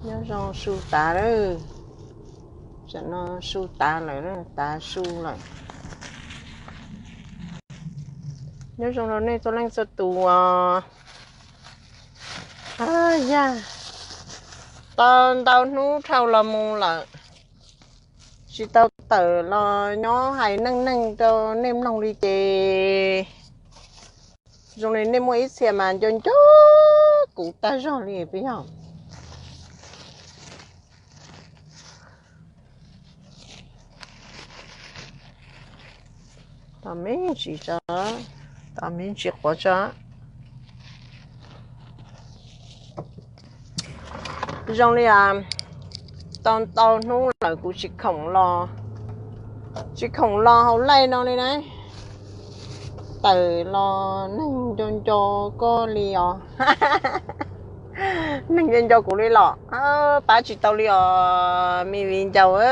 Nyob zoo su tav lawm. Tam no su tav lawm, tav su lawm. Nyob zoo rau nej txhua leej txhua tus os. Yog tau ntau hnub dhau los mus lawm, tsis tau tawm los nyob hais neej neeg rau nej mloog li ces zoo li nej muaj ib txhia mas nco nco kuv tag zog li peb yog. Tom me ntsis tso, tom me ntsis quav tso. Zoo li tau ntau hnub lawm kuv tsis khoom los, tsis khoom los hauv live no li na. Tawm los neeg nco nco koj li os. Neeg nco nco kuv li los, pab tsis tau li os me viv ncaus.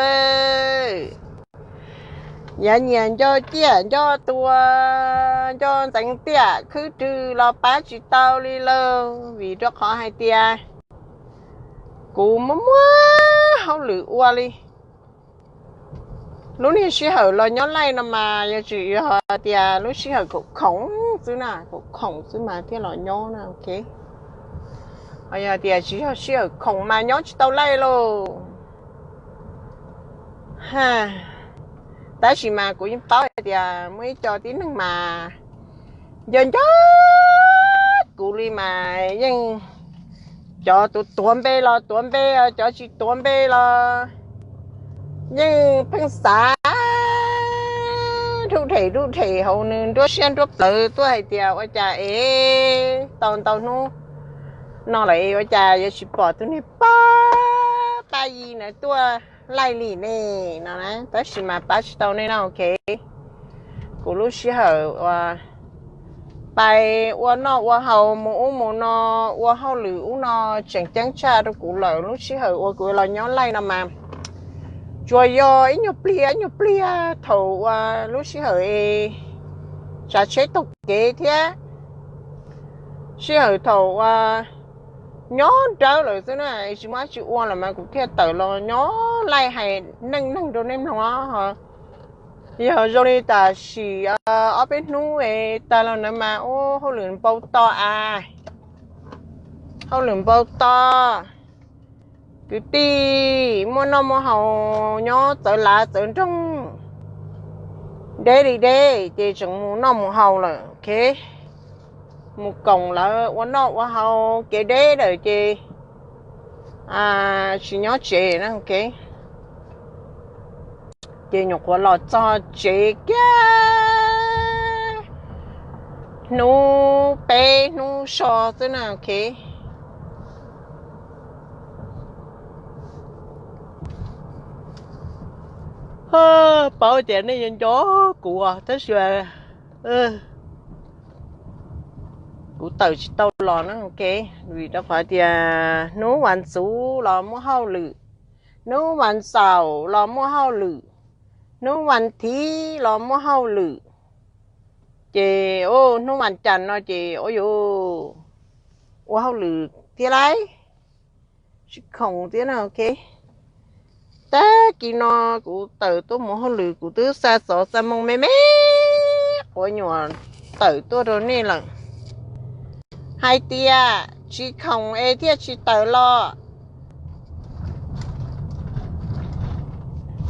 Yav nyias nco ciaj nco tuag, nco ntxeev tiaj khwb rwg los pab tsis tau li lawm, vim rau qhov hais tias kuv muaj muaj hauj lwm ua li. Lub niag sij hawm los nyob live no mas yog tsis yog tias lub sij hawm khoom khoom xwb na, khoom khoom xwb mas thiaj los nyob na, ok. Yog tias tsis yog sij hawm khoom mas nyob tsis tau live lauj. Tab sis mas kuv yeej paub hais tias muaj ib co tib neeg mas nco nco kuv li mas yeej, cov tuav tuav npe los tuav npe, cov tsis tuav npe los yeej pheej xav rub rhem rub rhem hauv nws nruab siab nruab plawv tuaj hais tias ua cas es tau ntau hnub no lawm ua cas yuav tsis pom tus niag pab pab yi na tuaj live li ne no na, tab sis mas pab tsis tau nej no, ok. Kuv lub sij hawm uas pais ua noj ua haus mus ub mus no, ua hauj lwm ub no tseem ceeb tshaj rau kuv lawm. Lub sij hawm uas kuv los nyob live no mas tsuas yog ib nyuag pliag ib nyuag pliag thaum uas lub sij hawm es tsav tsheb taug kev thiab sij hawm thaum uas nyob nrawm lawm xwb na, tsis muaj dab tsi ua lawm mas kuv thiaj tawm los nyob live hais neej neeg rau nej mloog. Yog zoo li tam sim ob peb hnub es tag los ntawd mas ua hauj lwm npau taws a, hauj lwm npau taws, kwv tij muaj noj muaj haus nyob txawv lav txawv nroog, deb li deb ces tseem mus noj mus haus lawm, ok. Mus koom lawv ua noj ua haus kev deb lawm ces tsis nyob tsev na, ok. Ces nyuam qhuav los txog tsev kiag hnub peb hnub so xwb na, ok. Paub tias nej yuav nco kuv tab sis kuv tawm tsis tau los na, ok. Vim rau qhov tias hnub vas xuv los muaj hauj lwm, hnub vas xaum los muaj hauj lwm, hnub vas thiv los muaj hauj lwm, ces hnub vas cas no ces ua yuav ua hauj lwm thiab lauj, tsis khoom thiab na, ok. Tag kis no kuv tawm tuaj mus hauj lwm kuv twb xa xov xa moo me me quav nyuam tawm tuaj rau nej lawm. Hais tias tsis khoom es thiaj tsis tawm los.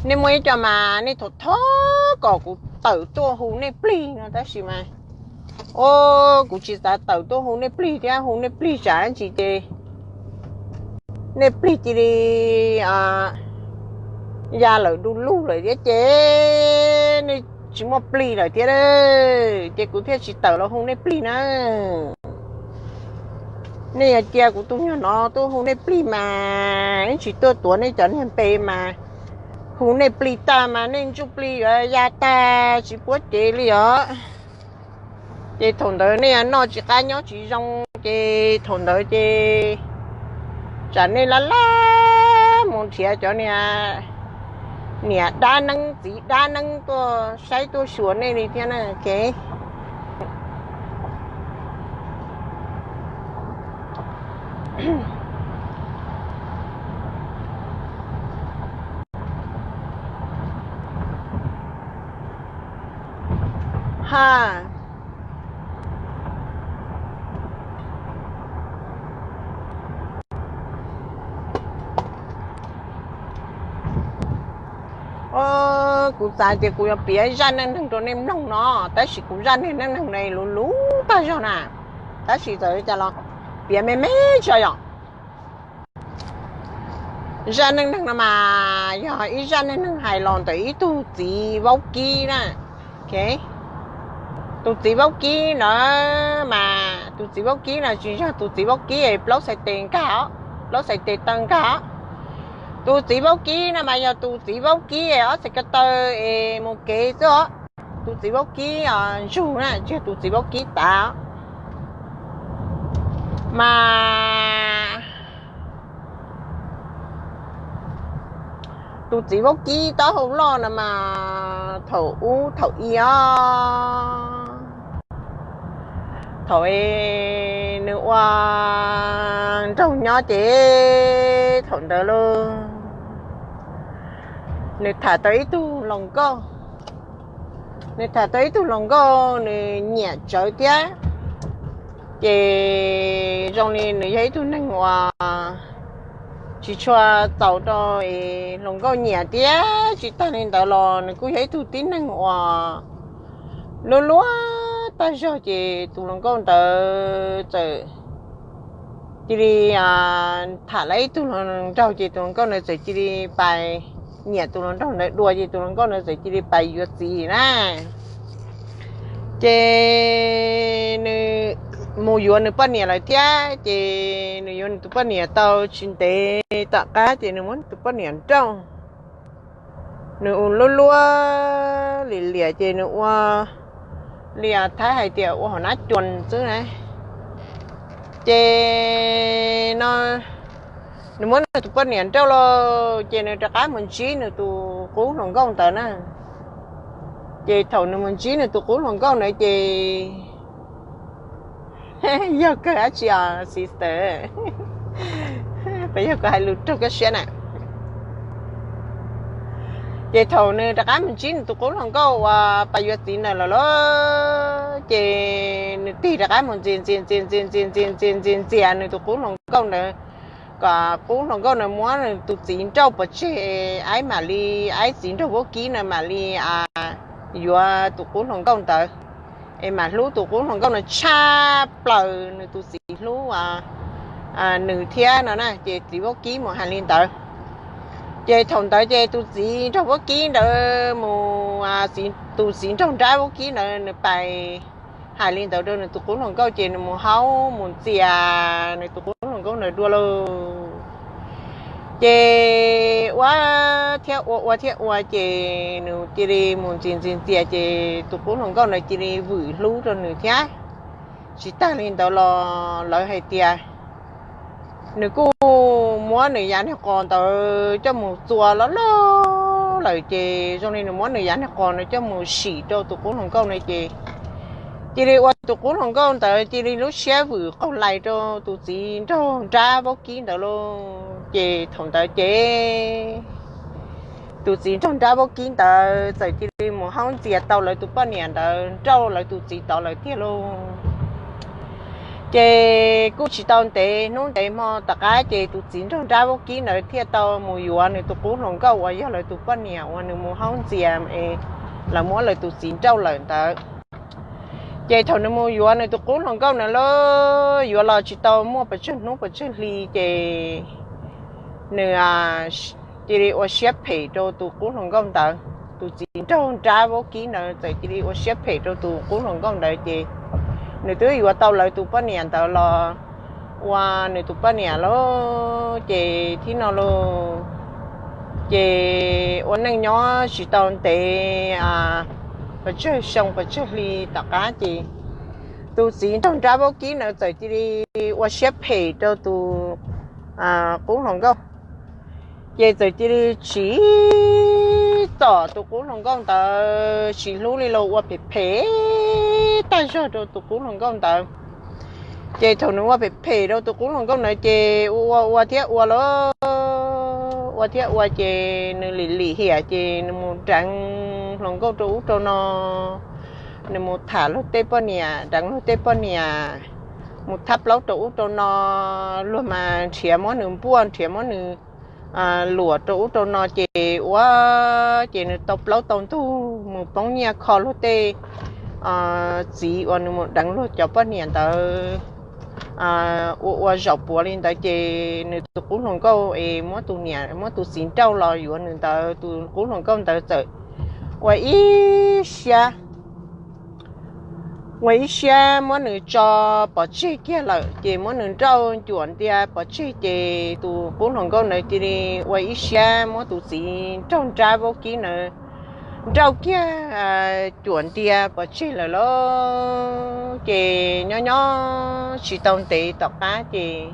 Nej muaj ib co mas nej thov thov kom kuv tawm tuaj hu nej plig no tab sis mas, o, kuv tsis xav tawm tuaj hu nej plig thiab, hu nej plig tsam ib ntsis ces nej plig cia li ya lawm du lug lawm thiab ces nej tsis muaj plig lawm thiab, ces kuv thiaj tsis tawm los hu nej plig na. Nej yog cia kuv tus nyuag no tuaj hu nej plig mas ib ntsis tuaj tuav nej cov niag npe mas hu nej plig tag mas nej ntsuj plig yuav ya tag tsis puab cev li os. Ces thaum ntawd nej noj tsis qab nyob tsis zoo ces thaum ntawd ces tsam nej laj laj mus nrhiav cov niag niam dab neeb txiv dab neeb tuaj saib tuaj xyuas nej li thiab na, ok. ha. Kuv xav tias kuv yuav piav zaj neej neeg rau nej mloog no, tab sis kuv zaj neej neeg no luv luv tag zog na, tab sis txawm li cas los piav me me tso yom. Zaj neej neeg no mas yog ib zaj neej neeg hais los ntawm ib tug txiv vaub kib na. Tus txiv vaub kib na, mas tus txiv vaub kib no tsis yog tus txiv vaub kib plaub xais tes nkag, plaub xais tes taw nkag. Tus txiv vaub kib no mas yog tus txiv vaub kib ob xais ko taw es mus kev xwb os. Tus txiv vaub kib ntsug na, tsis yog tus txiv vaub kib tav. Mas tus txiv vaub kib taub hau loj no mas thaum ub thaum i os, thaum nws ua nraug nyob ces thaum ntawd lauj, nws tham tau ib tug hluas nkauj. Nws tham tau ib tug hluas nkauj nws nyiam tsawv thiab, ces zoo li nws yog ib tug neeg uas tsis tshua txaus rau hluas nkauj nyiam thiab. Tsis tag li ntawd los nws kuj yog ib tug tib neeg uas luaj luaj tag zog, ces tus hluas nkauj ntawd txawm cia li tham lawm ib tug hluas nraug, ces tus hluas nkauj ntawd txawm cia li pais nyiam tus hluas nraug ntawd dua, ces tus hluas nkauj ntawd txawm cia li pais yuav txiv na. Ces nws mus yuav nws poj niam lawm thiab, ces nws yuav nws tus poj niam tau tsis ntev tom qab ces nws muab nws tus poj niam nrauj. Nws ua luaj luaj liam liam ces nws ua li Thaib hais tias ua hauv nab cuas xwb na. Ces no nws muab nws tus poj niam nrauj lawm ces nws rov qab mus ntsib nws tus qub hluas nkauj ntawd na. Ces thaum nws mus ntsib nws tus qub hluas nkauj ntawd ces yog kawg dab tsi os sister? Puas yog kuv hais lus raug koj siab na? Ces thaum nws rov qab mus ntsib nws tus qub hluas nkauj uas pais yuav txiv ntawd lawm lauj, ces nws tig rov qab mus ntxias ntxias ntxias ntxias ntxias ntxias ntxias ntxias ntxias nws tus qub hluas nkauj ntawd, kom qub hluas nkauj ntawd muab nws tus txiv nrauj pov tseg, aib mam li, aib txiv nraug vaub kib ntawd mam li yuav tus qub hluas nkauj ntawd, es mam hlub tus qub hluas nkauj ntawd tshaj plaws nws tus txiv hlub nws thiab no na. Ces txiv vaub kib mus hais li ntawd. Ces thaum ntawd ces tus txiv nraug vaub kib ntawd mus, tus txiv nraug nrab vaub kib ntawd nws pais hais li ntawd rau nws tus qub hluas nkauj ces nws mus haub mus ntxias nws tus qub hluas nkauj ntawd dua lauj. Ces ua thiab ua, ua thiab ua ces nws cia li mus ntxias ntxias ntxias ces tus qub hluas nkauj ntawd cia li vwm hlub rau nws thiab. Tsis tag li ntawd los lawv hais tias nws kuj muab nws yav niag qos ntawd coj mus txua loj loj lawm ces zoo li nws muab nws yav niag qos ntawd coj mus sim rau tus qub hluas nkauj ntawd ces cia li ua tus qub hluas nkauj ntawd cia li lub siab vwm qaug lais rau tus txiv nraug nrab vaub kib ntawd lauj. Ces thaum ntawd ces tus txiv nraug nrab vaub kib ntawd txawm cia li mus haub ntxias tau lawv tus poj niam ntawd nrauj lawv tus txiv tod lawm tiag lauj. Ces kuj tsis tau ntev hnub ntev hmo tom qab ces tus txiv nraug nrab vaub kib ntawd thiaj tau mus yuav nws tus qub hluas nkauj uas yog lawv tus poj niam uas nws mus haub ntxias es lawv muab lawv tus txiv nrauj lawm ntawd. Ces thaum nws mus yuav nws tus qub hluas nkauj ntawd lauj, yuav los tsis tau muaj pes tsawg hnub pes tsawg hli ces nws cia li ua siab phem rau tus qub hluas nkauj ntawd. Tus txiv nraug nrab vaub kib ntawd txawm cia li ua siab phem rau tus qub hluas nkauj ntawd ces nws twb yuav tau lawv tus poj niam ntawd los ua nws tus poj niam lauj. Ces thib no lauj, ces ua neej nyob tsis tau ntev pes tsawg xyoo pes tsawg hli tom qab ces tus txiv nraug nrab vaub kib ntawd txawm cia li ua siab phem rau tus qub hluas nkauj. Ces txawm cia li tsim txom tus qub hluas nkauj ntawd, tsis hlub li los ua phem phem tag zog rau tus qub hluas nkauj ntawd. Ces thaum nws ua phem phem rau tus qub hluas nkauj ntawd ces ua ua ua thiab ua lauj, ua thiab ua ces nws lim lim hiam ces nws mus deev hluas nkauj rau ub rau no, nws mus tham luag tej poj niam, deev luag tej poj niam, mus thab plaub rau ub rau no, luag mas nrhiav muab nws npuaj, nrhiav muab nws luam rau ub rau no ces ua, ces nws tau plaub tau ntug mus poob nyiaj kho luag tej txiv uas nws mus deev luag cov poj niam ntawd ua ua zaum puav li ntawd ces nws tus qub hluas nkauj es muab tus niam muab tus txiv nrauj los yuav nws ntawd, tus qub hluas nkauj ntawd txawm ua ib siab ua ib siab muab nws tso pov tseg kiag lawm, ces muab nws nrauj cuam ntia pov tseg, ces tus qub hluas nkauj ntawd cia li ua ib siab muab tus txiv nraug nrab vaub kib ntawd nrauj kiag cuam ntia pov tseg lawm lauj. Ces nyob nyob tsis tau ntev tom qab ces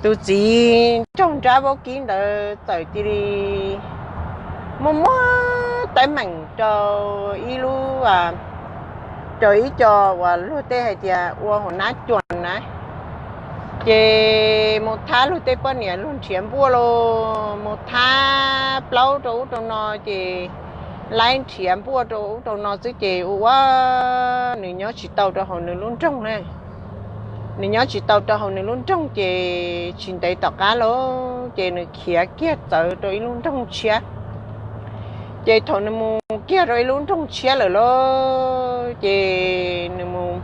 tus txiv nraug nrab vaub kib ntawd txawm cia li muaj muab teeb meem rau ib lub, rau ib co uas luag tej hais tias ua hauv nab cuam na, ces mus thab luag tej poj niam, luag nrhiav npuaj los mus thab plaub rau ub rau no, ces laib nrhiav npuaj rau ub rau no xwb ces ua ua nws nyob tsis tau rau hauv nws lub nroog na. Nws nyob tsis tau rau hauv nws lub nroog ces tsis ntev tom qab lauj, ces nws khiav kiag txawv rau ib lub nroog tshiab. Ces thaum nws mus kiag rau ib lub nroog tshiab lawm lauj, ces nws mus,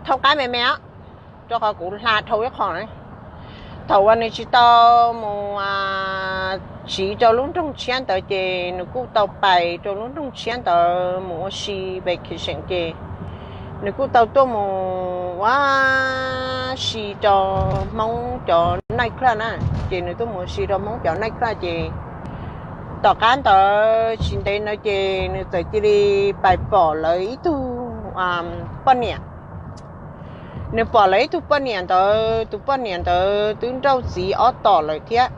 thaub qab me me os, rau qhov kuv hla dhau ib qho na. Thaum uas nws tsis tau mus tsiv rau lub nroog tshiab ntawd ces nws kuj tau pais rau lub nroog tshiab ntawd mus ua si vacation ces nws kuj tau tuaj mus ua si rau Hmoob cov night club na. Ces nws tuaj mus ua si rau Hmoob cov night club ces tom qab ntawd tsis ntev ntawd ces nws txawm cia li pais pom lawv ib tug poj niam. Nws pom lawv ib tug poj niam ntawd, tus poj niam ntawd twb nrauj txiv ob tom lawm thiab.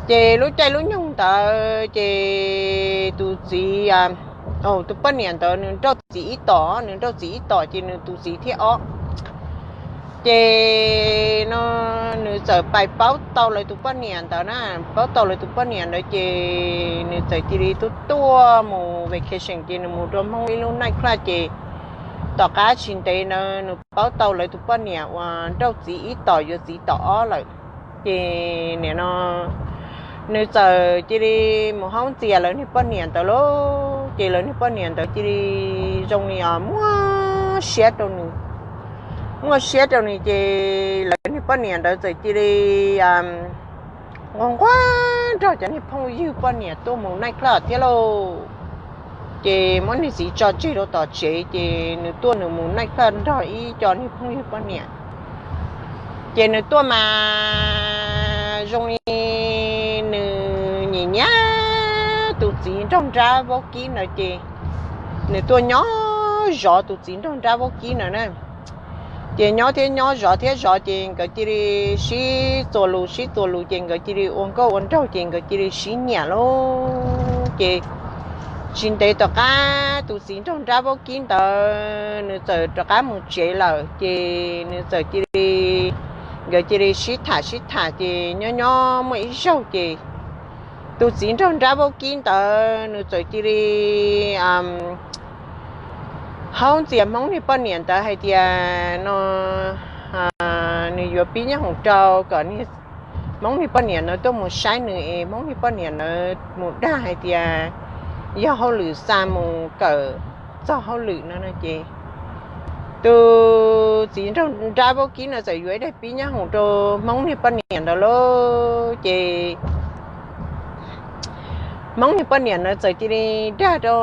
Ces lub caij lub nyoog ntawd ces tus txiv, tus poj niam ntawd nws nrauj txiv ib tom, nws nrauj txiv ib tom ces nws tus txiv thiab ob. Ces no nws txawm pais paub tau lawv tus poj niam ntawd na, paub tau lawv tus poj niam ntawd ces nws txawm cia li tuaj tuaj mus vacation ces nws mus rau Hmoob ib lub night club ces tom qab tsis ntev ntawd nws paub tau lawv tus poj niam uas nrauj txiv ib tom yuav txiv tom ob lawm. Ces nim no nws txawm cia li mus haub ntxias lawv niag poj niam ntawd lauj. Ces lawv niag poj niam ntawd cia li zoo li os muaj siab rau nws, muaj siab rau nws ces lawv niag poj niam ntawd txawm cia li nquag nquag nrog cov niag phooj ywg poj niam tuaj mus night club thiab lauj. Ces muab niag txiv tso tseg rau tom tsev ces nws tuaj nws mus night club nrog ib co niag phooj ywg poj niam. Ces nws tuaj mas zoo li nws nyiam nyiam tus txiv nraug nrab vaub kib ntawd ces nws tuaj nyob zov tus txiv nraug nrab vaub kib ntawd na. Ces nyob thiab nyob zov thiab zov ces nkawd cia li sib txuas lus sib txuas lus ces nkawd cia li ua nkauj ua nraug ces nkawd cia li sib nyiam lauj. Ces tsis ntev tom qab tus txiv nraug nrab vaub kib ntawd nws txawm rov qab mus tsev lawm ces nws txawm cia li, nkawd cia li sib tham sib tham ces nyob nyob muaj ib zaug ces tus txiv nraug nrab vaub kib ntawd nws txawm cia li haub ntxias Hmoob niag poj niam ntawd hais tias no nws yuav pib nyob hoom rau kom Hmoob niag poj niam ntawd tuaj mus saib nws es Hmoob niag poj niam ntawd mus dag hais tias yog hauj lwm xa mus kawm txog hauj lwm no no ces tus txiv nraug nrab vaub kib no txawm yuav ib daim pib nyob hoom rau Hmoob niag poj niam ntawd lauj. Ces Hmoob niag poj niam ntawd txawm cia li dag rau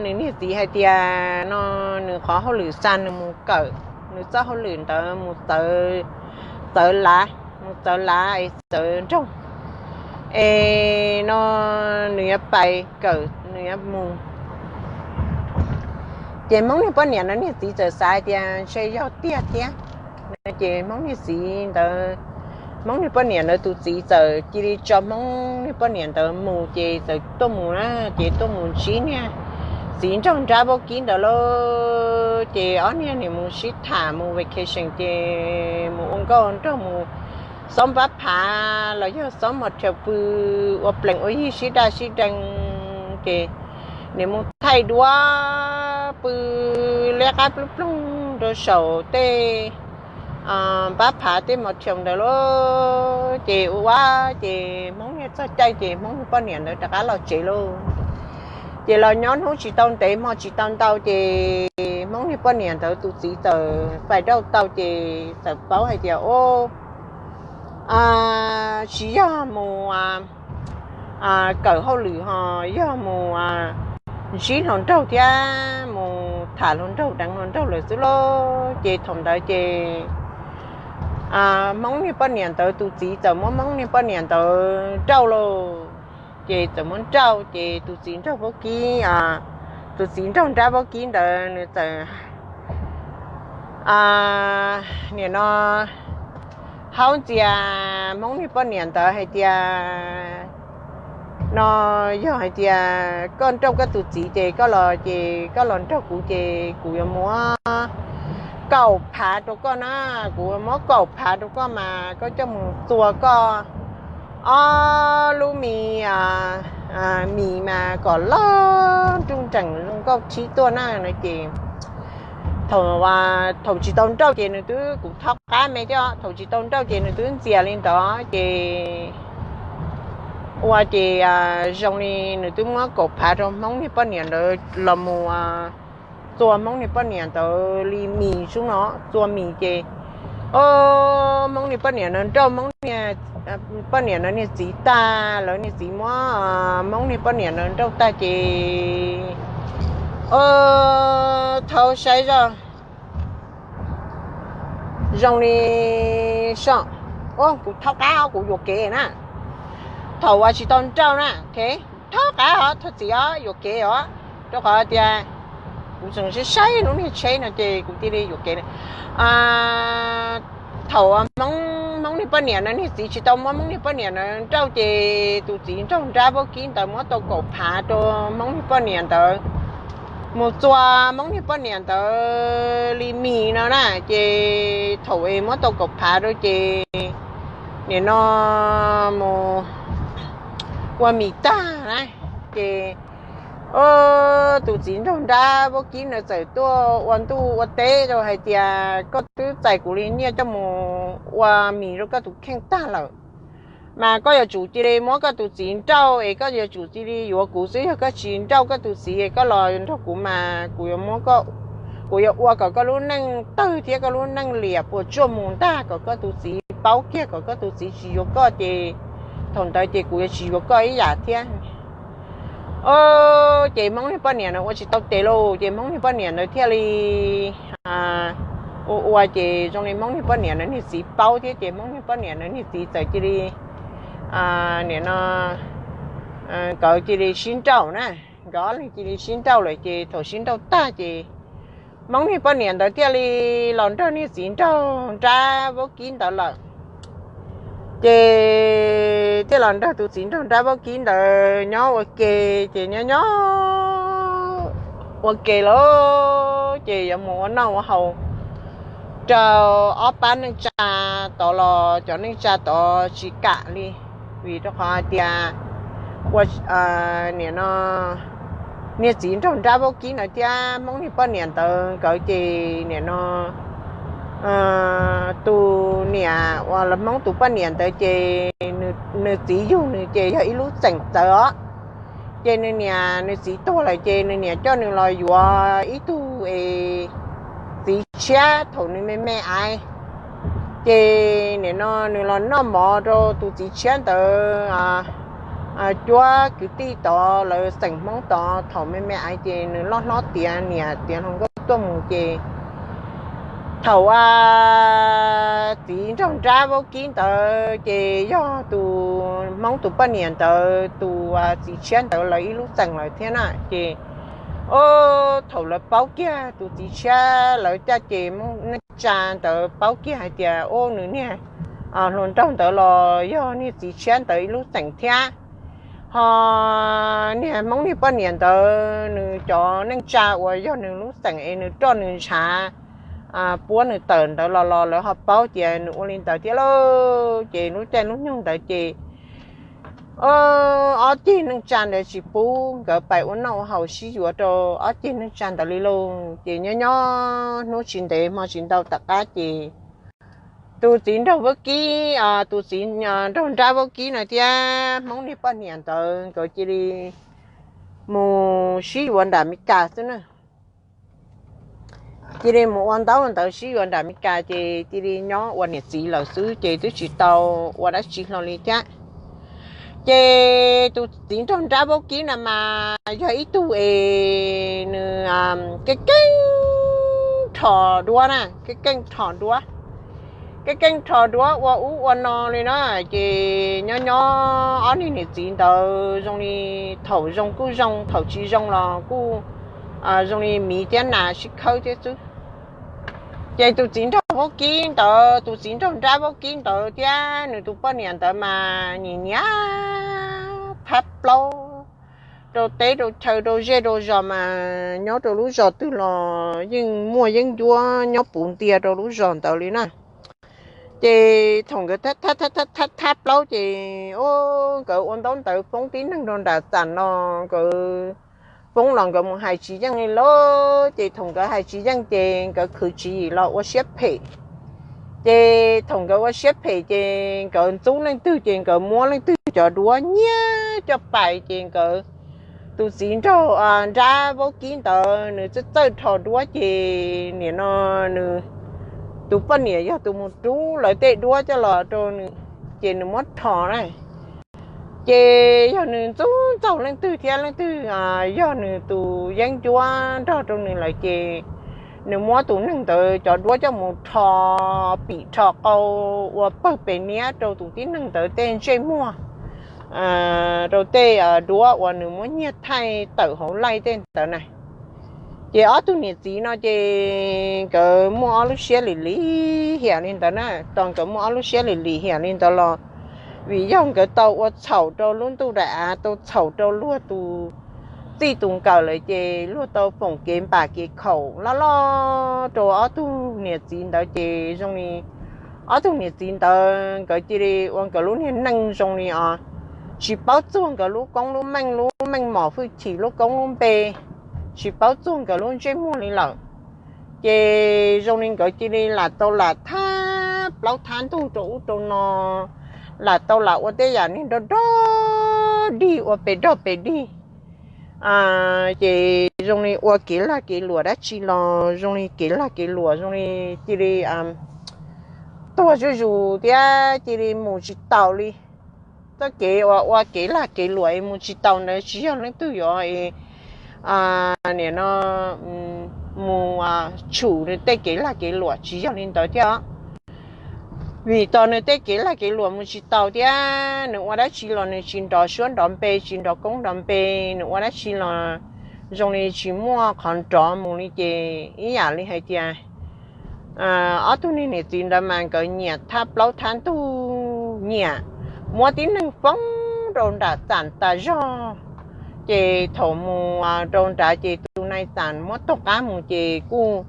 nws niag txiv hais tias no nws qhov hauj lwm xa nws mus kawm, nws txoj hauj lwm ntawd mus txawv lav, mus txawv lav es txawv nroog es no nws yuav pais kawm, nws yuav mus. Ces Hmoob niag poj niam no niag txiv txawm xav hais tias ntshe yog tiag thiab. Ces Hmoob niag txiv ntawd, Hmoob niag poj niam ntawd tus txiv txawm cia li tso Hmoob niag poj niam ntawd mus ces txawm tuaj mus na, ces tuaj mus ntsib niag txiv nraug nrab vaub kib ntawd lauj. Ces ob niag nim mus sib tham mus vacation ces mus ua nkauj nraug mus xob npab phav los yog xob mos rhav pw ua plees ua yig sib daj sib dees ces nws mus thaij duab pw liab qab ploog ploog rau saum tej npab phav tej mos thiaus ntawd lauj. Ces ua ua ces Hmoob niag txog caij ces Hmoob niag poj niam ntawd rov qab los tsev lauj. Ces los nyob hnub tsis tau ntev hmo tsis tau ntau ces Hmoob niag poj niam ntawd tus txiv txawm fais dauj tau ces txawm paub hais tias, o, tsis yog mus kawm hauj lwm ho yog mus ntsib hluas nraug thiab mus tham hluas nraug deev hluas nraug lawm xwb lauj. Ces thaum ntawd ces Hmoob niag poj niam ntawd tus txiv txawm muab Hmoob niag poj niam ntawd nrauj lauj. Ces txawm muab nrauj ces tus txiv nraug vaub kib, tus txiv nraug nrab vaub kib ntawd nws txawm nim no haub ntxias Hmoob niag poj niam ntawd hais tias, no yog hais tias koj nrauj koj tus txiv ces koj los ces koj los nrog kuv ces kuv yuav muab kaum phav rau koj na, kuv muab kaum phav rau koj mas koj coj mus txua koj ob lub mis, mis mas kom loj nruj nreem zoo nkauj thib tuaj na no ces thaum, thaum tsis tau nrauj ces nws twb, kuv tho qab me thiab, thaum tsis tau nrauj ces nws twb ntxias li ntawd ces ua ces zoo li nws twb muab kaum phav rau Hmoob niag poj niam ntawd los mus txua Hmoob niag poj niam ntawd li mis sub no, txua mis ces, o, Hmoob niag poj niam ntawd nrauj Hmoob niag, poj niam ntawd niag txiv tag, lawv niag txiv muab Hmoob niag poj niam ntawd nrauj tag ces, o, thaum saib zoj zoo li so, o, kuv tho qab os, kuv yuam kev na. Thaum uas tsis tau nrauj na, kuv tho qab os, thov txim os, yuam kev os, rau qhov tias kuv tseem saib saib lub niag tsheb no ces kuv thiaj li yuam kev. Thaum Hmoob niag poj niam ntawd niag txiv tsis tau muab Hmoob niag poj niam ntawd nrauj ces tus txiv nraug nrab vaub kib ntawd muab tau kaum phav rau Hmoob niag poj niam ntawd mus txua Hmoob niag poj niam ntawd li mis no na. Ces thaum es muab tau kaum phav rau ces nim no mus ua mis tag na, ces tus txiv nraug nrab vaub kib ntawd txawm tuaj ua ntuj ua teb rau hais tias, koj twb txais kuv li nyiaj coj mus ua mis rau koj tus kheej tag lawm, mas koj yuav tsum cia li muab koj tus txiv nrauj es koj yuav tsum cia li yuav kuv xwb. Yog koj tsis nrauj koj tus txiv es koj los nrog kuv mas kuv yuav muab, kuv yuav ua kom koj lub neej tawg thiab koj lub neej liam puas tsuaj mus ntag, kom koj tus txiv paub kiag, kom koj tus txiv tsis yuav koj ces thaum ntawd ces kuv yuav tsis yuav koj ib yam thiab. Ces Hmoob niag poj niam ntawd ua tsis tau tes lauj, ces Hmoob niag poj niam ntawd thiaj li ua ua ces zoo li Hmoob niag poj niam ntawd niag txiv paub thiab ces Hmoob niag poj niam ntawd niag txiv txawm cia li, nim no nkawd cia li sib nrauj na, nkawd ob leeg cia li sib nrauj lawm ces thaum sib nrauj tag ces Hmoob niag poj niam ntawd thiaj li los nrog niag txiv nraug nrab vaub kib ntawd lawm. Ces thiaj los nrog tus txiv nraug nrab vaub kib ntawd nyob ua ke, ces nyob nyob ua ke lawm ces yuav mus ua noj ua haus rau ob pab neej tsa tod los cov neej tsa tod tsis kam li, vim rau qhov hais tias ua, nim no niag txiv nraug nrab vaub kib ntawd thiab Hmoob niag poj niam ntawd nkawd ces nim no tus niam uas los Hmoob tus poj niam ntawd ces nws txiv yug nws ces yog ib lub txeem txawv os. Ces nws niam nws txiv tuag lawm ces nws niam coj nws los yuav ib tug es txiv tshiab thaum nws me me aiv. Ces nim no nws los noj mov rau tus txiv tshiab ntawd cuab kwv tij tod lawv xeem Hmoob tod thaum me me aiv ces nws loj hlob tiav niam tiav hluas nkauj tuaj mus ces thaum txiv nraug nrab vaub kib ntawd ces yog tus Hmoob tus poj niam ntawd tus txiv tshiab ntawd lawv ib lub txeem lawm thiab na. Ces o, thaum lawv paub kiag tus txiv tshiab lawv caj ces Hmoob neej tsa ntawd paub kiag hais tias o, nws niag hluas nraug ntawd los yog niag txiv tshiab ntawd ib lub txeem thiab. Ho niag Hmoob niag poj niam ntawd nws cov neej tsa uas yog nws lub txeem es nws roj nws ntshav puab nws tawm ntawd los los lawv ho paub tias nws ua li ntawd thiab lauj. Ces lub caij lub nyoog ntawd ces ob ceg neej tsa ntawd tsis pub nkawd pais ua noj ua haus sib yuav rau ob ceg neej tsa ntawd li lauj. Ces nyob nyob hnub tsis ntev hmo tsis ntau tom qab ces tus txiv nraug vaub kib, tus txiv nraug nrab vaub kib no thiab Hmoob niag poj niam ntawd nkawd cia li mus sib yuav nram Meskas xwb na. Cia li mus ua ntaub ntawv sib yuav nram Meskas ces cia li nyob ua niam txiv lawm xwb ces twb tsis tau ua dab tsi hlo li thiab. Ces tus txiv nraug nrab vaub kib no mas yog ib tug es nws keej keej rho duab na, keej keej rho duab, keej keej rho duab ua ub ua no li na. Ces nyob nyob ob niag niam txiv ntawd zoo li thaum zoo kuj zoo, thaum tsis zoo los kuj zoo li miv thiab nas sib khawb thiab xwb. Ces tus txiv nraug vaub kib ntawd, tus txiv nraug nrab vaub kib ntawd thiab nws tus poj niam ntawd mas nyiam nyiam thab plaub rau teb rau chaw rau zej rau zos mas nyob rau lub zos twg los yeej muaj yeeb ncuab nyob puv ntiag rau lub zos ntawd li na. Ces thaum nkawd thab plaub ces nkawd ua ntaub ntawv foob tib neeg rau nram txam no, nkawd foob los nkawd mus hais tsis yeej li lawm. Ces thaum nkawd hais tsis yeej ces nkawd khwv tswv yim los ua siab phem. Ces thaum nkawd ua siab phem ces nkawd ntxub leej twg ces nkawd muab leej twg cov duab nyiag coj pais. Ces nkawd tus txiv nraug nrab vaub kib ntawd nws txawj txawj rho duab ces nim no nws tus poj niam yog tus mus rub lawv tej duab coj los rau nws, ces nws muab rho na. Ces yog nws ntxub ntxaug leej twg thiab leej twg yog nws tus yeeb ncuab nrog rau nws lawm ces nws muab tus neeg ntawd cov duab coj mus rho pim rho qau ua pawg pes niab rau tus tib neeg ntawd tej ntsej muag, rau tej duab uas nws muab nyiag thaij tawm hauv laij tej ntawd na. Ces ob tug niam txiv no ces nkawd muaj ob lub siab lim lim hiam li ntawd na. Tos nkawd muaj ob lub siab lim lim hiam li ntawd los vim yog nkawd tau ua txhaum rau lub ntuj daim av, tau txhaum rau luag tus txij tus nkawm lawm ces luag tau foom kev npam kev khaum loj loj rau ob tug niam txiv ntawd ces zoo li ob tug niam txiv ntawd nkawd cia li ua nkawd lub niag neej zoo li os tsis paub txuag nkawd lub koob lub meej, lub meej mom hwj chim, lub koob lub npe, tsis paub txuag nkawd lub ntsej muag li lawm. Ces zoo li nkawd cia li lam tau lam thab plaub thab ntug rau ub rau no, lam tau lam ua tej yam niag nrog nrog dig ua pes nrog pes dig. Ces zoo li ua kev lag kev luam dab tsi los zoo li kev lag kev luam zoo li cia li tuag zuj zus thiab cia li mus tsis taus li. Txoj kev uas ua kev lag kev luam es mus tsis taus ntawd tsis yog leej twg yuav nim no mus tshum nws tej kev lag kev luam, tsis yog li ntawd thiab. Vim tos nws tej kev lag kev luam mus tsis taus thiab nws ua dab tsi los nws tsis nrov suab nrov npe, tsis nrov koob nrov npe, nws ua dab tsi los zoo li tsis muaj qhov nrov mus li. Ces ib yam li hais tias ob tug niag niam txiv ntawd mas nkawd nyiam thab plaub thab ntug, nyiam muab tib neeg foob rau nram txam tas zog. Ces thaum mus rau nrad ces tus nai txam muab taug qab mus ces kuj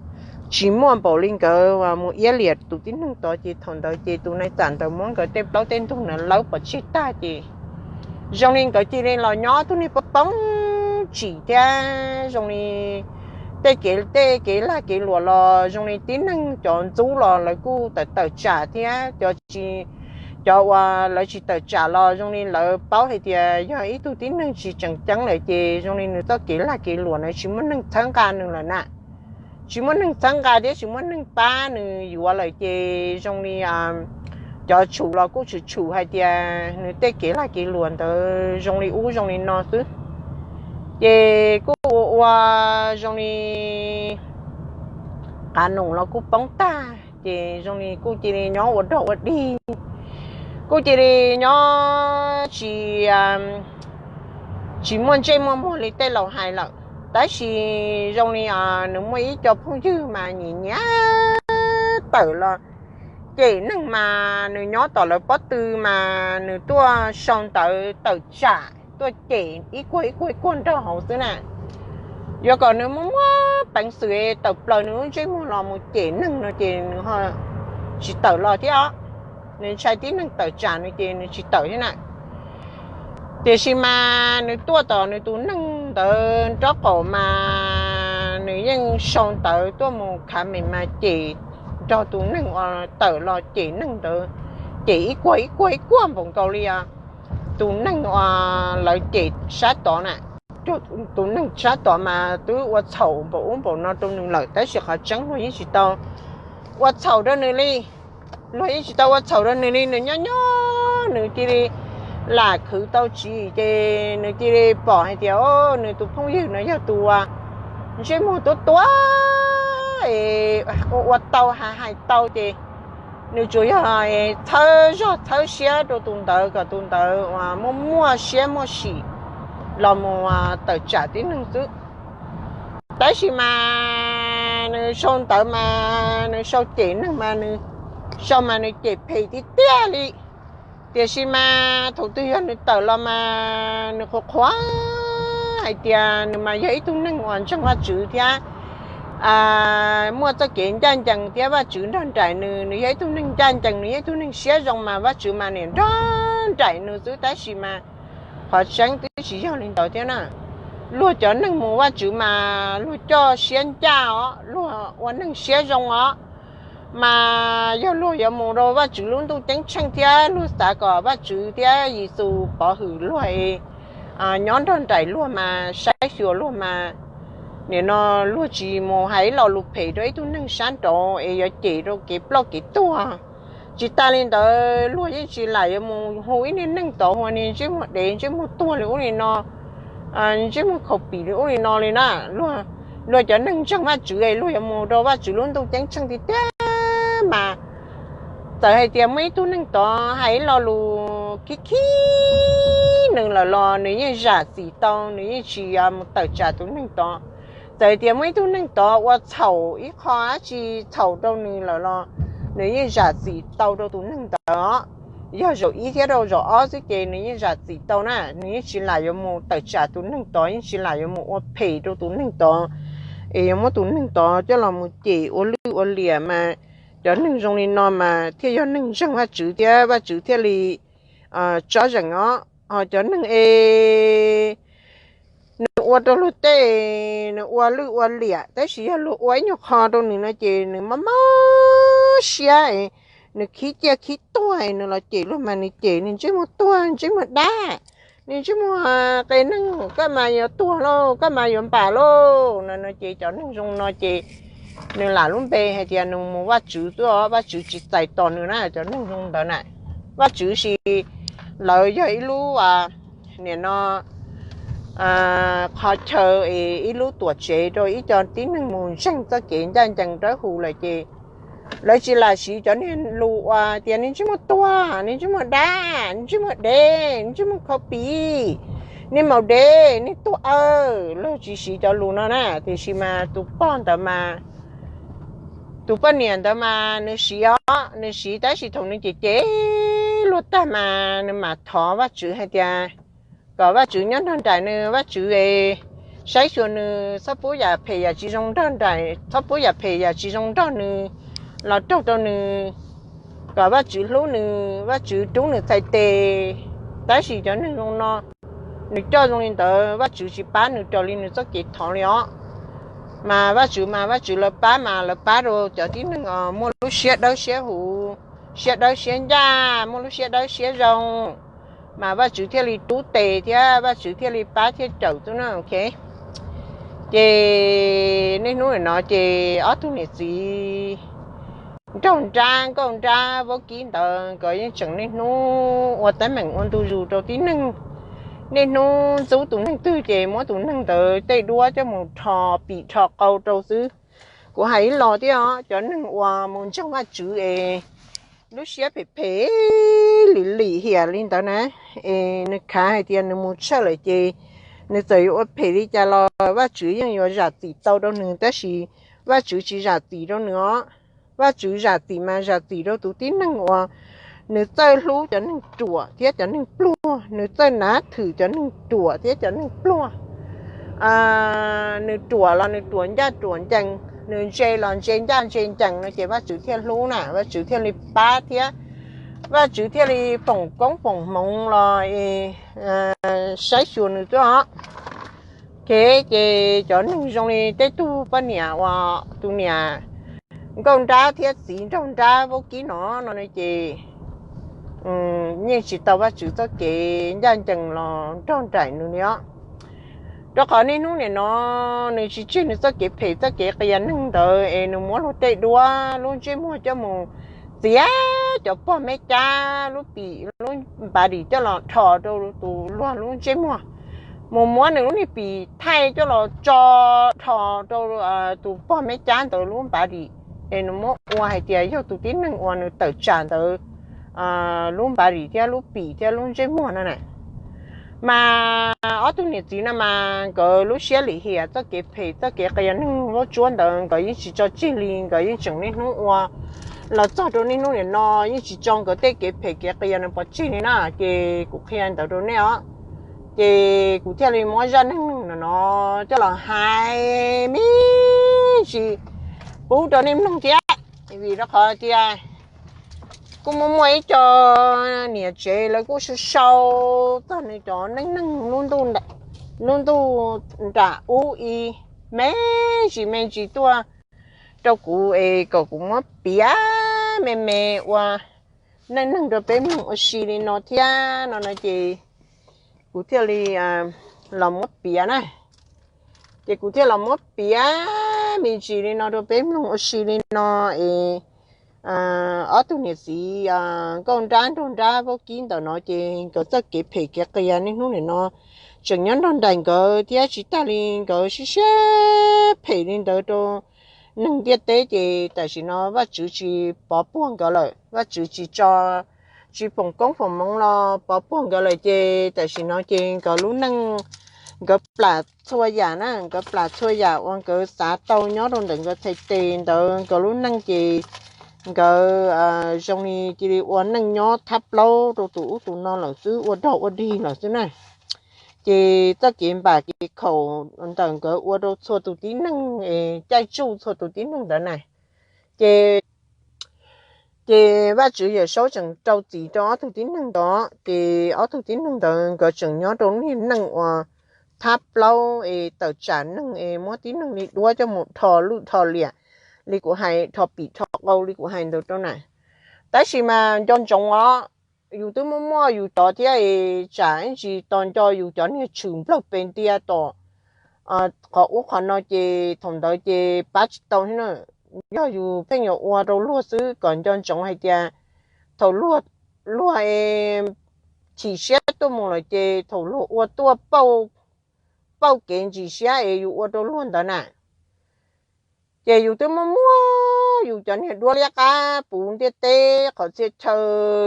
tsis muaj npaum li nkawd mus iab liam tus tib neeg tod. Ces thaum ntawd ces tus nai txam ntawd muab nkawd tej plaub tej ntug ntawd lawb pov tseg tag ces zoo li nkawd cia li los nyob tug niag poob poob tsim thiab zoo li tej kev tej kev lag kev luam los zoo li tib neeg cov ntxub los lawv kuj tawm tawm tsam thiab cov tsis, cov uas lawv tsis tawm tsam los zoo li lawv paub hais tias yog ib tug tib neeg tsis tseem ceeb lawm ces zoo li nws txoj kev lag kev luam na tsis muaj neeg txhawb nqa nws lawm na. Tsis muaj neeg txhawb nqa thiab tsis muaj neeg pab nws yuav lawm ces zoo li cov tshum los kuj tshum tshum hais tias nws tej kev lag kev luam ntawd zoo li ub zoo li no xwb. Ces kuj ua ua zoo li qav noom los kuj poob tag ces zoo li kuj cia li nyob ua dog ua dig, kuj cia li nyob tsis tsis muaj ntsej muaj muag li tej laus hais lawm. Tab sis zoo li nws muaj ib co phooj ywg mas nyiam nyiam tawm los cem neeg mas nws nyob tom lawv pob tw mas nws tuaj sau ntawv tawm tsam tuaj cem ib kuag ib kuag ib kuag nrog hauv xwb na. Yuav kom nws muaj muaj peev xwm tawm plaws nws lub ntsej muag los mus cem neeg no ces nws tsis tawm los thiab os. Nws ntshai tib neeg tawm tsam nws ces nws tsis tawm thiab na. Tiam sis mas nws tuaj tom nws tus neeg ntawd nraub qaum mas nws yeej sau ntawv tuaj mus khav me mas cem nrog tus neeg uas tawm los cem neeg ntawd, cem ib kuag ib kuag ib kuag npaum nkaus li tus neeg uas lawv cem sab tod na. Tus neeg sab tod mas twb ua txhaum npaum ub npaum no rau nws lawm, tab sis qhov tseeb luag yeej tsis tau ua txhaum rau nws li. Luag yeej tsis tau ua txhaum rau nws li, nws nyob nyob nws cia li lam khwv tau tsis ces nws cia li pom hais tias, o, nws tus phooj ywg no yog tus uas ntsej muag tuab tuab, ua ua tau hais hais tau ces nws tsuas yog txhawb zog txhawb siab rau tus ntawd kom tus ntawd uas muaj muaj siab muaj sim los mus tawm tsam tib neeg xwb. Tab sis mas nws sau ntawv mas nws sau cem neeg mas nws sau mas nws cem phem tiag tiag li. Tiam sis mas thaum twg yog nws tawm los mas nws qhuas qhuas hais tias nws mas yog ib tug neeg uas ntseeg Vajtswv thiab muaj txoj kev ncaj ncees thiab Vajtswv nrog nraim nws, nws yog ib tug neeg ncaj ncees, nws yog ib tug neeg siab zoo mas Vajtswv mas niam nrog nraim nws xwb. Tab sis mas qhov tseeb twb tsis yog li ntawd thiab na. Luag cov neeg mus Vajtswv mas luag coj siab ncaj os, luag ua neeg siab zoo os. Mas yog luag yuav mus rau Vajtswv lub ntuj ceeb tsheej thiab luag xav kom Vajtswv thiab Yexus pov hwm luag es nyob nrog nraim luag mas saib xyuas luag mas, nim no luag tsis mus hais ib lo lus phem rau ib tug neeg sab nraud es yuav cem rau kev ploj kev tuag. Tsis tas li ntawd luag yeej tsis lam yuav mus hu ib niag neeg tod hu niag ntsej muag dev ntsej muag tuag li ub li no, ntsej muag khaus pim li ub li no li na. Luag cov neeg ntseeg Vajtswv es luag yuav mus rau Vajtswv lub ntuj ceeb tsheej tiag tiag mas txawm hais tias muaj ib tug neeg tod hais ib lo lus khib khib nws lawm los nws yeej zam txim tau, nws yeej tsis mus tawm tsam tus neeg tod. Txawm hais tias muaj ib tug neeg tod ua txhaum ib qho dab tsi txhaum rau nws lawm los nws yeej zam txim tau rau tus neeg ntawd. Yog zaum ib thiab rau zaum ob xwb ces nws yeej zam txim tau na, nws yeej tsis lam yuav mus tawm tsam tus neeg tod, yeej tsis lam yuav mus ua phem rau tus neeg tod es yuav muab tus neeg tod coj los mus cem ua lwj ua liam mas. Cov neeg zoo li no mas thiaj yog neeg ntseeg Vajtswv thiab Vajtswv thiaj li tsob zeem os. Ho cov neeg es nws ua rau luag tej, nws ua lwj ua liam tab sis yog luag ua ib nyuag qho rau nws no ces nws mob mob siab, nws khib ciaj khib tuag, nws los cem luag mas nws cem nws ntsej muag tuag ntsej muag dab, nws ntsej muag qe neeg, koj mas yuav tuag lauj, koj mas yuav npam lauj no no ces cov neeg zoo no ces nws lam lub npe hais tias nws mus Vajtswv xwb os, Vajtswv tsis txais tos nws na cov neeg zoo ntawd na. Vajtswv sis lawv yog ib lub nim no qhov chaw es ib lub tuam tsev rau ib co tib neeg mus ntseeg txoj kev ncaj ncees dawb huv lawm ces lawv tsis lam siv cov niag lus uas tias nej ntsej muag tuag, nej ntsej muag dab, nej ntsej muag dev, nej ntsej muag khaub pim, nej maum dev, nej tuag aw, luag tsis siv cov lus no na. Tiam sis mas tus poj ntawd mas, tus poj niam ntawd mas nws siv os, nws siv tab sis thaum nws cem cem luag tag mas nws mam thov Vajtswv hais tias kom Vajtswv nyob nrog nraim nws, Vajtswv es saib xyuas nws, txhob pub yam phem yam tsis zoo nrog nraim, txhob pub yam phem yam tsis zoo nrog nws los raug rau nws, kom Vajtswv hlub nws, Vajtswv rub nws txhais tes. Tab sis cov neeg zoo no, nws coj zoo li ntawd Vajtswv tsis pab nws raws li nws txoj kev thov li os. Mas Vajtswv mas Vajtswv lawv pab mas lawv pab rau cov tib neeg muaj lub siab dawb siab huv, siab dawb siab ncaj, muaj lub siab dawb siab zoo, mas Vajtswv thiaj li rub tes thiab Vajtswv thiaj li pab thiaj cawm xwb na. Ok, ces niaj hnub no ces ob tug niam txiv nraug nrab nkauj nrab vaub kib ntawd nkawd yeej tseem niaj hnub ua teeb meem ua ntu zus rau tib neeg. Niaj hnub ntxub tus neeg twg ces muab tus neeg ntawd tej duab coj mus rho pim rho qau rau xwb. Kuv hais ib los thiab os, cov neeg uas mus ntseeg Vajtswv es lub siab phem phem lim lim hiam li ntawd na, es nws khav hais tias nws mus tshaj lawm ces nws txawm yuav ua phem li cas los Vajtswv yeej yuav zam txim tau rau nws, tab sis Vajtswv tsis zam txim rau nws os. Vajtswv zam txim mas zam txim rau tus tib neeg uas nws txawj hlub cov neeg ruam thiab cov neeg pluag, nws txawj nav thwm cov neeg ruam thiab cov neeg pluag. Nws ruam los nws ruam ncaj ruam ncees, nws ntse los ntse ncaj ntse ncees no ces Vajtswv thiaj hlub na, Vajtswv thiaj li pab thiab Vajtswv thiaj li foom koob foom hmoov los saib xyuas nws tuaj os. Kev ces cov neeg zoo li tej tug poj niam uas tus niam nkauj nrab thiab txiv nraug nrab vaub kib no no ces yeej tsis tau Vajtswv txoj kev ncaj ncees los nrog nraim nws li os. Rau qhov niaj hnub nim no nws tsis tseg nws txoj kev phem txoj kev qias neeg ntawd es nws muab luag tej duab lub ntsej muag coj mus txiav cov pog me cab lub pim lub npav dim coj los dhos rau tus luag lub ntsej muag, mus muab nws lub niag pim thaij coj los tso dhos rau tus pog me cab ntawd lub npav dim, es nws muab ua hais tias yog tus tib neeg uas nws tawm tsam ntawd lub npav dim thiab lub pim thiab lub ntsej muag no na. Mas ob tug niam txiv no mas nkawd lub siab lim hiam txoj kev phem txoj kev qias neeg vaub tsuab ntawd nkawd yeej tsis tso tseg li, nkawd yeej tseem niaj hnub ua los txog rau niaj hnub nim no yeej tsis tso nkawd tej kev phem kev qias no pov tseg li na. Ces kuv qhia ntawd rau nej os. Ces kuv thiaj li muab zaj neej neeg no no coj los hais me ntsis pub rau nej mloog thiab, vim rau qhov tias kuj muaj muaj ib co niam tsev lawv kuj sau sau txog nws cov neej neeg lub ntuj nram ub ib me ntsis me ntsis tuaj rau kuv es kom kuv muab piav me me ua neej neeg rau peb mloog ua si li no thiab no no ces kuv thiaj li los muab piav na. Ces kuv thiaj los muab piav me ntsis li no rau peb mloog ua si li no es ob tug niam txiv nkauj nrab nraug nrab vaub kib ntawm no ces nkawd txoj kev phem kev qias niaj hnub nim no tseem nyob nrog nraim nkawd thiab tsis tag li nkawd siab siab phem li ntawd rau neeg ntiaj teb ces tam sim no Vajtswv tsis pov puag nkawd lawm, Vajtswv tsis tso, tsis foom koob foom hmoov los pov puag nkawd lawm ces tam sim no ces nkawd lub neej, nkawd plam txhua yam na, nkawd plam txhua yam uas nkawd xav tau nyob rau ntawm nkawd txhais tes ntawd nkawd lub neej ces nkawd zoo li cia li ua neej nyob thab plaub rau tus ub tus no lawm xwb, ua dog ua dig lawm xwb na. Ces txoj kev npam kev khaum ntawm nkawd ua rau txhua tus tib neeg es caij tsuj txhua tus tib neeg ntawd na. Ces ces Vajtswv Yawm Saub tseem rau txim rau ob tug tib neeg ntawd, ces ob tug tib neeg ntawd nkawd tseem nyob rau niag neej uas thab plaub es tawm tsam neeg es muab tib neeg li duab coj mus dhos lwj dhos liam li kuv hais, dhos pim dhos qau li kuv hais ntawd rau na. Tab sis mas nco ntsoov os, yus twb muaj muaj yus cov thiab es tsam ib ntsis tos nco yus cov niag tshwm nplawg pes ntia tom qhov ub qhov no ces thaum ntawd ces pab tsis tau thiab na. Yog yus pheej yuav ua rau luag xwb kom nco ntsoov hais tias thaum luag, luag chim siab tuaj mus lawm ces thaum luag ua tuaj pauj kev ntsis siab es yus ua rau luag ntawd na, ces yus twb muaj muaj yus cov niag duab liab qab puv ntiaj teb qhov txhia chaw,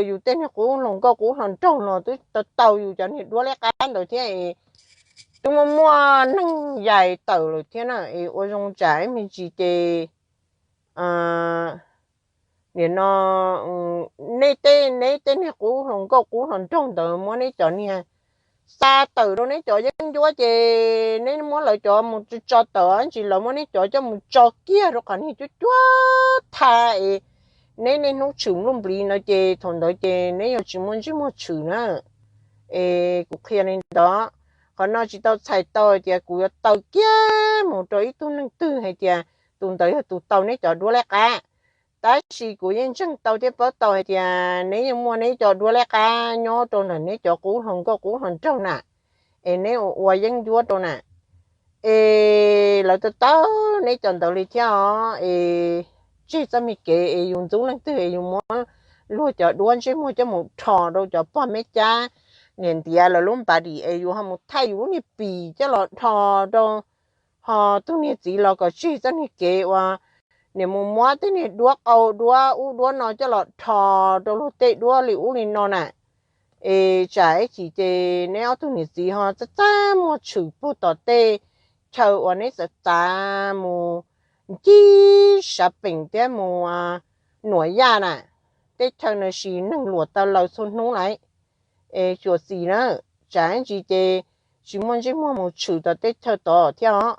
yus tej niag qub hluas nkauj qub hluas nraug los twb tau tau yus cov niag duab liab qab ntawd thiab es twb muaj muaj neeg yais tawm lawm thiab na. Es ua zoo tsam ib me ntsis ces nim no neb tej, neb tej niag qub hluas nkauj qub hluas nraug ntawd muab neb cov niag xa tawm rau neb cov yeeb ncuab ces neb muab lawv cov mus tso tawm ntsis, lawv muab neb cov coj mus tso kiag rau qhov niag cuab cuab tha es neb niaj hnub tshwm npluj npliv no ces thaum ntawd ces neb yuav tsis muaj ntsej muag tshwm na. Es kuv qhia li ntawd, qhov no tsis tau txhais tau hais tias kuv yuav taw kiag mus rau ib tug neeg twg hais tias tus ntawd yog tus tau neb cov duab liab qab. Tab sis kuv yeej ntseeg tau thiab paub tau hais tias neb yeej muaj neb cov duab liab qab nyob rau ntawm neb cov qub hluas nkauj qub hluas nraug na, es neb ua ua yeeb ncuab rau na. Es lawv tau taug neb cov ntawd li thiab os. Es tseg txoj me kev es yus ntxub leej twg es yus muab luag cov duab ntsej muag coj mus rho rau cov pog meb cab niam ntiav lawv lub npav dim es yus ho mus thaij yus lub niag pim coj los rho rau, ho tus niag txiv los kom tseg txoj niag kev uas niam mus muab tej niag duab qau duab ub duab no coj los rho rau luag tej duab li ub li no na. Es tsam ib chim ces neb ob tug niam txiv ho txaj txaj muag tshwm puag tom tej chaw uas neb txav txav mus ncig sav peem thiab mus nuam yaj na, tej chaw no sis neeg luam taw laws txhua hnub lawm. Es xyuam xim na, tsam ib ntsis ces tsis muaj ntsej muag mus tshwm tom tej chaw tod thiab os.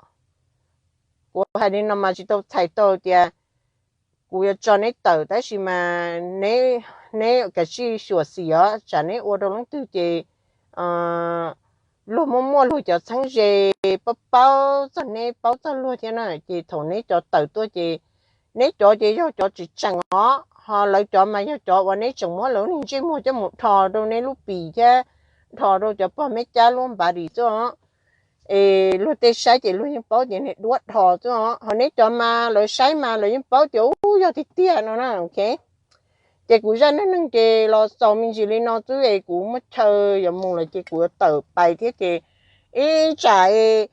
Kuv hais li no mas tsis tau txhais tau tias kuv yuav tso neb tawm, tab sis mas neb, neb kav tsij xyuam xim os, tsam neb ua rau leej twg ces luag muaj muaj luag cov txheeb ze, paub paub txog neb paub txog luag thiab na, ces thaum neb cov tawm tuaj ces neb cov ces yog cov tsis tseem os, ho lawv cov mas yog cov uas neb tseem muab lawv niag ntsej muag coj mus dhos rau neb lub pis thiab dhos rau cov pog Meb Cab lub npav ris xwb os. Es luag tej saib ces luag yeej paub tias niag duab dhos xwb os, ho neb cov mas lawv saib mas lawv yeej paub tias ub yog tiag tiag no na, ok. Ces kuv zaj neej neeg ces los xaus me ntsis li no xwb es kuv muaj chaw yuav mus lawm ces kuv yuav tawm pais thiab ces ib tsam es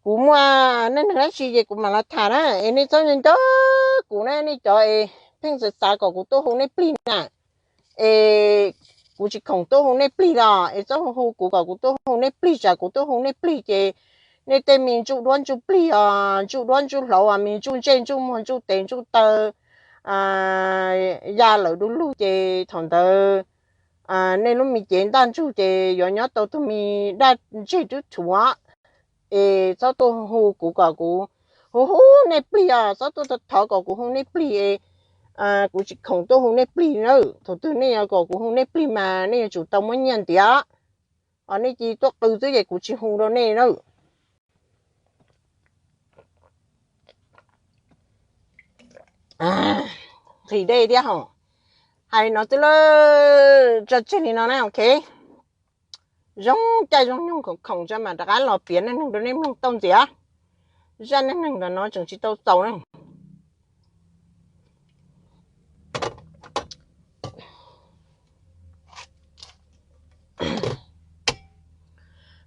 kuv muaj neej neeg dab tsi ces kuv mam los tham na, es nej txhob nco nco kuv na, nej cov es pheej xav xav kom kuv tuaj hu nej plig na, es kuv tsis khoom tuaj hu nej plig los es txhob hu hu kuv kom kuv tuaj hu nej plig, tsam kuv tuaj hu nej plig ces nej tej me ntsuj duab ntsuj plig os, ntsuj duab ntsuj hlauv os, me ntsuj ntsej ntsuj muag ntsuj tes ntsuj taw ya lawm du lug ces thaum ntawd nej lub me cev ntaj ntsug ces yuav nyob tau tus me daj ntseg twb thuav. Es txhob tuaj hu kuv kom kuv hu hu nej plig os, txhob tuaj thov kom kuv hu nej plig es kuv tsis khoom tuaj hu nej plig na. Thaum twg nej yuav kom kuv hu nej plig mas nej yuav tsum tau muab nyiaj ntiav, os nej cia tuaj qw xwb ces kuv tsis hu rau nej na. Nqhis dej thiab hos. Hais li no xwb lawm, tso tseg li no na, ok. Zoo caij zoo nyoog khoom khoom tso mas rov qab los piav neej neeg rau nej mloog tau ntxiv. Zaj neej neeg ntawm no tseem tsis tau xaus na.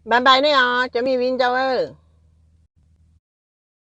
Bye bye nej os cov me viv ncaus.